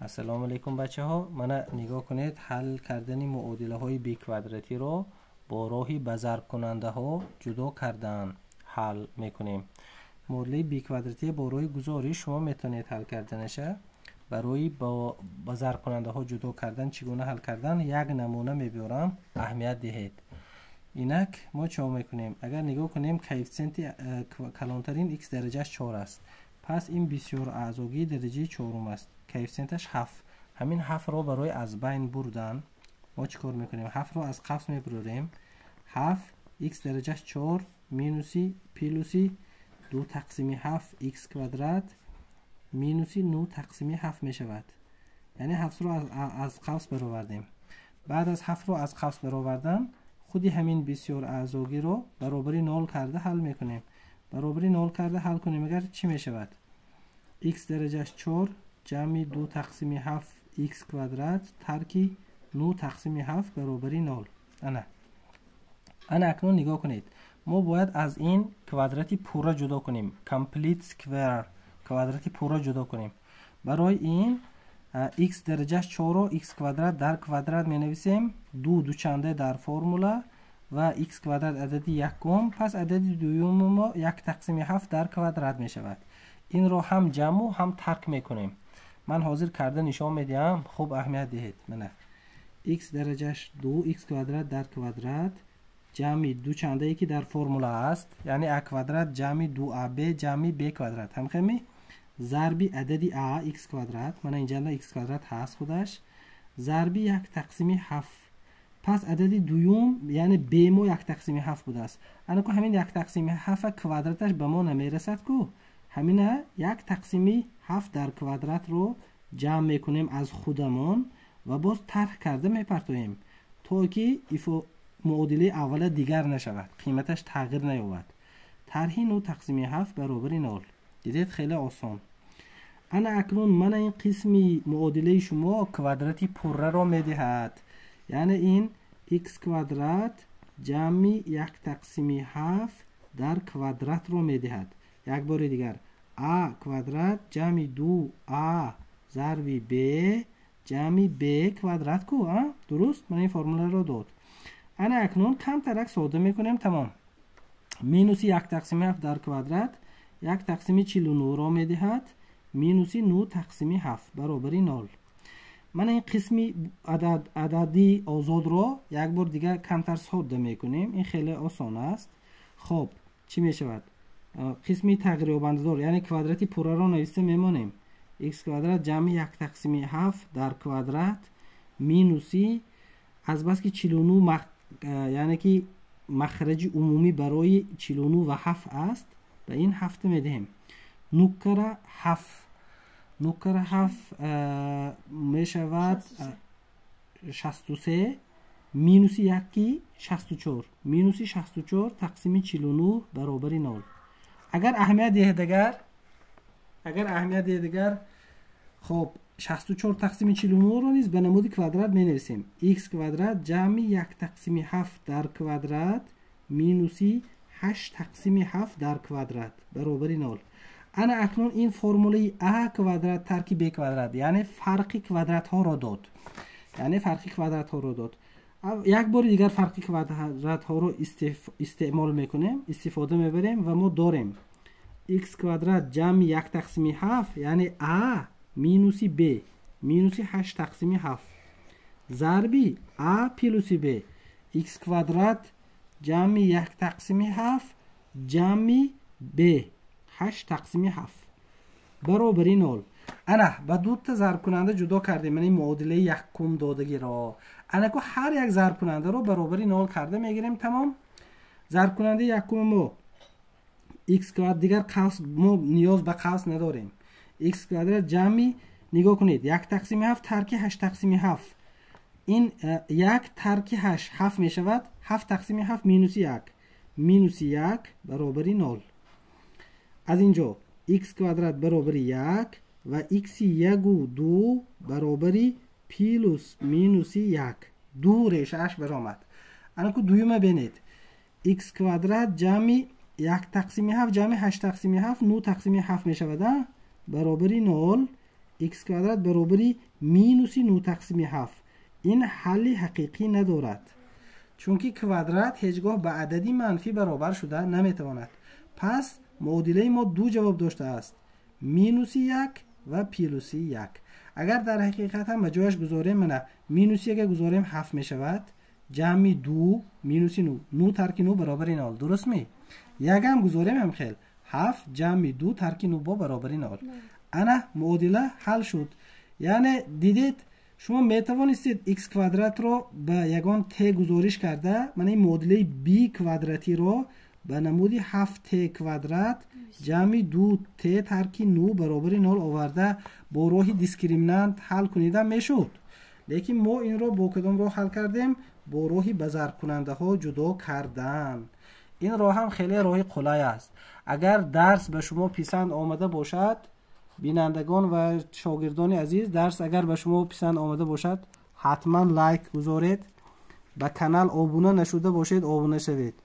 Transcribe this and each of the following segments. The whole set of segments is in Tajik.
Ассалому алайкум, бачаҳо. Мана, нигоҳ кунед, ҳал кардани муодилаҳои биквадратиро бо роҳи ба зарбкунандаҳо ҷудо кардан ҳал мекунем. Муодилаи биквадратия бо роҳи гузориш шумо метавонед ҳал карданаша. Барои ба зарбкунандаҳо ҷудо кардан чӣ гуна ҳал кардан, як намуна мебиёрам, аҳамият диҳед. Инак, мо чӣ мекунем? Агар нигоҳ кунем, коэффитсиенти калонтарин x дараҷааш 4 аст. Пас ин бисёр аъзогии дараҷаи чорум аст. Коэффитсиенташ 7. Ҳамин 7-ро барои аз байн бурдан мо чӣ кор мекунем? 7-ро аз қавс мебурорем. 7 x дараҷааш 4 минуси плюси 2 тақсими 7 x квадрат минуси 9 тақсими 7 мешавад. Яъне 7-ро аз қавс баровардем. Баъд аз 7-ро аз қавс баровардан, худи ҳамин бисёр аъзогиро баробари 0 карда ҳал мекунем. Баробари 0 карда ҳал кунем, агар чӣ мешавад? X дараҷааш 4 ҷамъи 2 тақсими 7 x квадрат тарки 9 тақсими 7 баробари 0. Ана акнун нигоҳ кунед, мо бояд аз ин квадрати пурра ҷудо кунем, complete square, квадрати пурра ҷудо кунем. Барои ин x дараҷааш 4-ро x квадрат дар квадрат менависем, ду дучанда дар формула ва x квадрат адади якум, пас адади дуюми мо 1 тақсими 7 дар квадрат мешавад. Инро ҳам ҷамъу ҳам тарк мекунем. Ман ҳозир карда нишон медиҳам, хуб аҳамият диҳед. Мана, x дараҷаш 2 x квадрат дар квадрат ҷамъи дучандае, ки дар формула аст, яъне а квадрат ҷамъи 2аб ҷамъи б квадрат, ҳамхеми зарби адади а, x квадрат, мана инҷа x квадрат ҳаст худаш, зарби 1 тақсими 7. Пас адади дуюм, яъне б мо 1 тақсими 7 будааст. Анаку ҳамин 1 тақсими 7 квадраташ ба мо намерасад ку, ҳамина 1 тақсими 7 дар квадратро ҷамъ мекунем аз худамон ва боз тарҳ карда мепартоем, то ки муодилаи аввала дигар нашавад, қиматаш тағйир наёбад. Тарҳи 9 тақсими 7 баробари 0. Дидед, хеле осон. Ана акнун мана ин қисми муодилаи шумо квадрати пурраро медиҳад, яъне ин x квадрат ҷамъи 1 тақсими 7 дар квадратро медиҳад. Як бори дигар, а квадрат ҷамъи 2 а зарби б ҷамъи б квадрат ку, дуруст? Мана ин формуларо дод. Ана акнун камтарак сода мекунем, тамом. Минуси 1 тақсими 7 дар квадрат 1 тақсими 49-ро медиҳад, минуси 9 тақсими 7 баробари 0. Мана ин қисми адади озодро як бор дигар камтар содда мекунем, ин хеле осон аст. Хоб, чӣ мешавад? Қисми тағйирёбандадор, яъне квадрати пурраро нависта мемонем: x квадрат ҷамъи 1 тақсими 7 дар квадрат минуси, азбаски 49, яъне ки махраҷи умумӣ барои 49 ва 7 аст, ба ин 7 медиҳем. Нуккара 7, нуккара 7 мешавад 63, минуси 1 64, минуси 64 тақсими 49 баробари 0. Агар аҳамият диҳед, агар аҳамият диҳед, агар, хоб, 64 тақсими 49-ро низ ба намуди квадрат менависем: x квадрат ҷамъи 1 тақсими 7 дар квадрат минуси 8 тақсими 7 дар квадрат баробари 0. Ана акнун ин формулаи а квадрат тарки б квадрат, яъне фарқи квадратҳоро дод, яъне фарқи квадратҳоро дод. Як бори дигар фарқи квадратҳоро истеъмол мекунем, истифода мебарем ва мо дорем x квадрат ҷамъи 1 тақсими 7, яъне а минуси б, минуси 8 тақсими 7, зарби а плюси б, x квадрат ҷамъи 1 тақсими 7 ҷамъи б, 8 тақсими 7 баробари 0. Ана ба дута зарбкунанда ҷудо кардем мана ин муодилаи якум додагиро. Анаку ҳар як зарбкунандаро баробари 0 карда мегирем, тамом. Зарбкунандаи якуми мо x квадрат, дигар қавс, мо ниёз ба қавс надорем. X квадрат ҷамъи, нигоҳ кунед, 1 тақсими 7 тарки 8 тақсими 7, ин 1 тарки 8 7 мешавад, 7 тақсими 7 минуси 1, минуси 1 баробари 0. Аз ин ҷо x квадрат баробари 1 ва x-и 1-у 2 баробари плюс минуси 1, ду решааш баромад. Анаку дуюма бинед: x квадрат ҷамъи 1 тақсими 7 ҷамъи 8 тақсими 7 9 тақсими 7 мешавад, баробари 0. х квадрат баробари минуси 9 тақсими 7. Ин ҳалли ҳақиқӣ надорад, чунки квадрат ҳеҷ гоҳ ба адади манфӣ баробар шуда наметавонад. Пас муодилаи мо ду ҷавоб доштааст: минуси 1 ва плюси 1. Агар дар ҳақиқат ҳам ба ҷояш гузорем, мана минуси 1 гузорем, 7 мешавад, ҷамъи 2 минуси 9, 9 тарки 9 баробари 0. Дуруст ми? Ягам гузорем ҳам хел, 7 ҷамъи 2 тарки 9 бо баробари 0. Ана муодила ҳал шуд. Яъне дидед, шумо метавонистед х квадратро ба ягон т гузориш карда, мана ин муодилаи b квадратиро ба намуди 7t квадрат ҷамъи 2t тарки 9 баробари 0 оварда бо роҳи дискриминант ҳал кунидам мешуд. Лекин мо инро бо кадом роҳ ҳал кардем? Бо роҳи ба зарбкунандаҳо ҷудо кардан. Ин роҳ ҳам хеле роҳи қулай аст. Агар дарс ба шумо писанд омада бошад, бинандагон ва шогирдони азиз, дарс агар ба шумо писанд омада бошад, ҳатман лайк гузоред, ба канал обуна нашуда бошед, обуна шавед.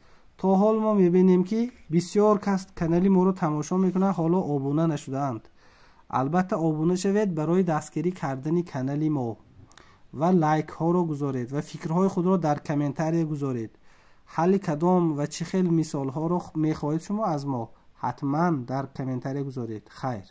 То ҳол мо мебинем, ки бисёр кас канали моро тамошо мекунад, ҳоло обуна нашудаанд. Албатта обуна шавед барои дастгирӣ кардани канали мо ва лайкҳоро гузоред ва фикрҳои худро дар комментария гузоред. Ҳалли кадом ва чӣ хел мисолҳоро мехоҳед шумо аз мо, ҳатман дар комментария гузоред. Хайр.